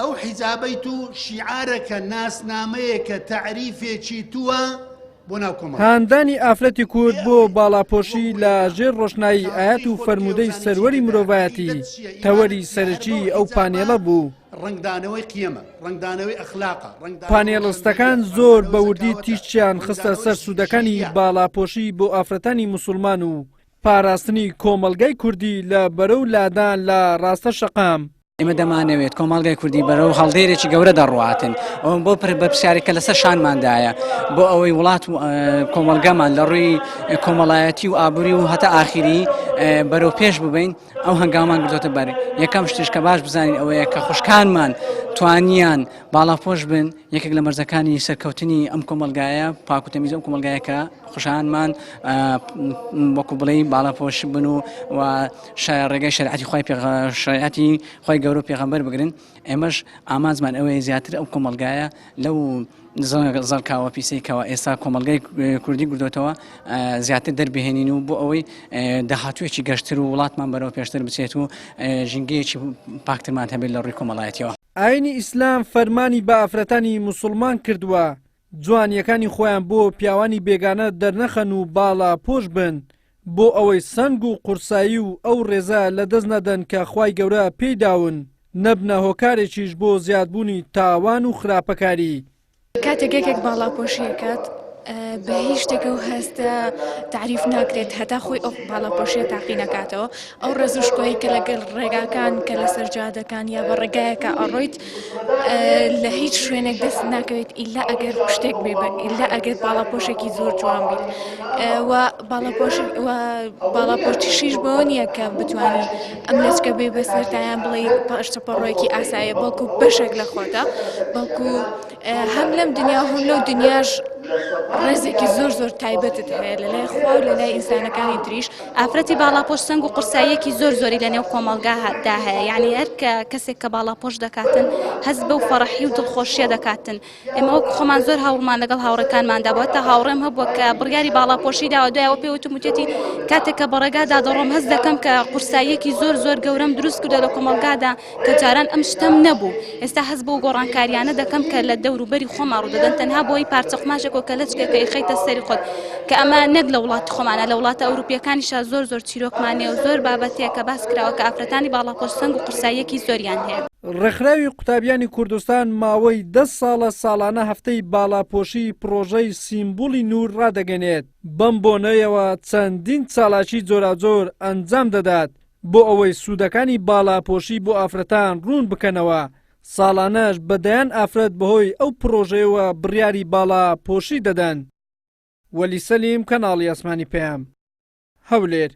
ئەو حیجابەی تو شیعارەکە، ناسنامەیەکە، تەعریفێکی تووە بۆ ناو کۆمەڵگا. هاندانی ئافرەتی کورد بۆ باڵاپۆشی لە ژێر ڕۆشنایی ئایەت و فەرموودەی سەروەری مرۆڤایەتی تەوەری سەرەکیی ئەو پانێڵە بوو. ڕەنگدانەوەی قیەمە، ڕەنگدانەوەی ئەخلاقە، ڕەنگدانەوەی پانێڵستەکان ڕۆشنبیرییە، زۆر بە ڕەنگدانەوەی وردی زەکاوەتە، تیشکیان خستە ڕەنگدانەوەی سەر سوودەکانی شیعە. باڵاپۆشی بۆ ئافرەتانی موسوڵمان و پاراستنی کۆمەڵگای کوردی لە بەرەو لادان لە ڕاستە شەقام. ئێمە دەمانەوێت کۆمەڵگای کوردی بەرەو هەڵدێرێکی گەورە دەڕواتن ئەوە بۆ بەرپرسیارێک کە لەسەر شانماندایە بۆ ئەوەی وڵات و کۆمەڵگەمان لە ڕووی کۆمەڵایەتی و ئابووری و هەتا ئاخیری بەرەو پێش ببین ئەو هەنگامان گرتۆتە بەر یەکەم شتیش کە باش بزانین ئەوەیە کە خوشکانمان توانیان باڵاپۆش بن یەکێک لە مەرجەکانی سەرکەوتنی ئەم کۆمەڵگایە پاک و تەمیز ئەم کۆمەڵگایە کە خوشانمان وەکو بڵێ باڵاپۆش بن و و ڕێگەی شەرعەتی خوای شەریعەتی خوای گەورە و پێغەمبەر بگرن ئێمەش ئامانجمان ئەوەیە زیاتر ئەو کۆمەڵگایە لەو زەڵکاوە پیسەی کەەوە ئێستا کۆمەلگای کوردی گردوتەوە زیاتر دەربهێنین و بۆ ئەوەی داهاتوویەکی گەشتر و وڵاتمان بەرەو پێشتر بچێت و ژینگەیەکی پاکترمان هەبێت لە ڕووی کۆمەڵایەتیەوە. ئاینی ئیسلام فەرمانی بە ئافرەتانی موسوڵمان کردووە جوانییەکانی خۆیان بۆ پیاوانی بێگانە دەرنەخەن و باڵا پۆش بن بۆ ئەوەی سەنگ و قورسایی و ئەو ڕێزە لەدەست نەدەن کە خوای گەورە پێی داون، نەبنە هۆکارێکیش بۆ زیادبوونی تاوان و خراپەکاری. کاتێک یەکێک باڵاپۆشی ئەکات بە هیچ شتێک ئەو هەستە تەعریف ناکرێت هەتا خۆی ئەو باڵاپۆشیە تاقی نەکاتەوە ئەو ڕێز و شکۆی کە لەگەڵ ڕێگاکان کە لەسەر جادەکان یا بە ڕێگایەکە ئەڕۆیت لە هیچ شوێنێک دەست ناکەوێت ئیلا ئەگەر شتێک بێ ئیلا ئەگەر باڵاپۆشێکی زۆر جوان بیت و باڵاپۆش و باڵاپۆشیش بەوە نییە کە بتوانین ئەم لەچکە بێ بەسەرتایان بڵێ پاشتە پەڕۆیەکی ئاسایە بەڵکو بەشێک لە خۆتە بەڵکو هەم لەم دنیا و هەم لەو دنیاش ڕێزێکی زۆر زۆر تایبەتت هەیە لە لای خوا و لە لای ئینسانەکانی تریش. ئافرەتی باڵاپۆش سەنگ و قورساییەکی زۆر زۆری لە نێو کۆمەڵگا دا هەیە یعنی هەر کە کەسێک کە باڵاپۆش دەکاتن هەست بەو فەڕحی و دڵخۆشیە دەکاتن ئێمە وەک خۆمان زۆر هەوڵمان لەگەڵ هاوڕێکانماندا بووە تا هاوڕێم هەبووە کە بڕیاری باڵاپۆشی داوە دوایەوە پێی وتم وتێتی کاتێک کە بەڕێگادا دەڕۆم هەست دەکەم کە قورساییەکی زۆر زۆر گەورەم دروست کردووە لە کۆمەڵگادا کە جاران ئەم شتەم نەبوو، ئێستا هەست بەو گۆڕانکاریانە دەکەم کە لە دەوروبەری خۆمان ڕوودەدەن تەنها بۆی پارچە قوماشێک و کەلەچکێک کە ئیخەیتە سەری خۆت کە ئەمە نەک لە وڵاتی خۆمانە لە وڵاتە ئەوروپیەکانیشا زۆر زۆر چیرۆکمان هەیە و زۆر بابەت هەیە کە باس کراوە کە ئافرەتانی باڵاپۆش سەنگ و قورساییەکی زۆریان هەیە. ڕێکخراوی قوتابیانی کوردستان ماوەی دە ساڵە ساڵانە هەفتەی باڵاپۆشی پڕۆژەی سیمبوڵی نوور ڕادەگەنێت، بەم بۆنەیەوە چەندین چالاکی جۆراوجۆر ئەنجام دەدات بۆ ئەوەی سوودەکانی باڵاپۆشی بۆ ئافرەتان ڕوون بکەنەوە، ساڵانەش بە دەیان ئافرەت بەهۆی ئەو پڕۆژەیەوە بڕیاری باڵاپۆشی دەدەن. وەلی سەلیم، کەناڵی ئاسمانی پەیام، هەولێر.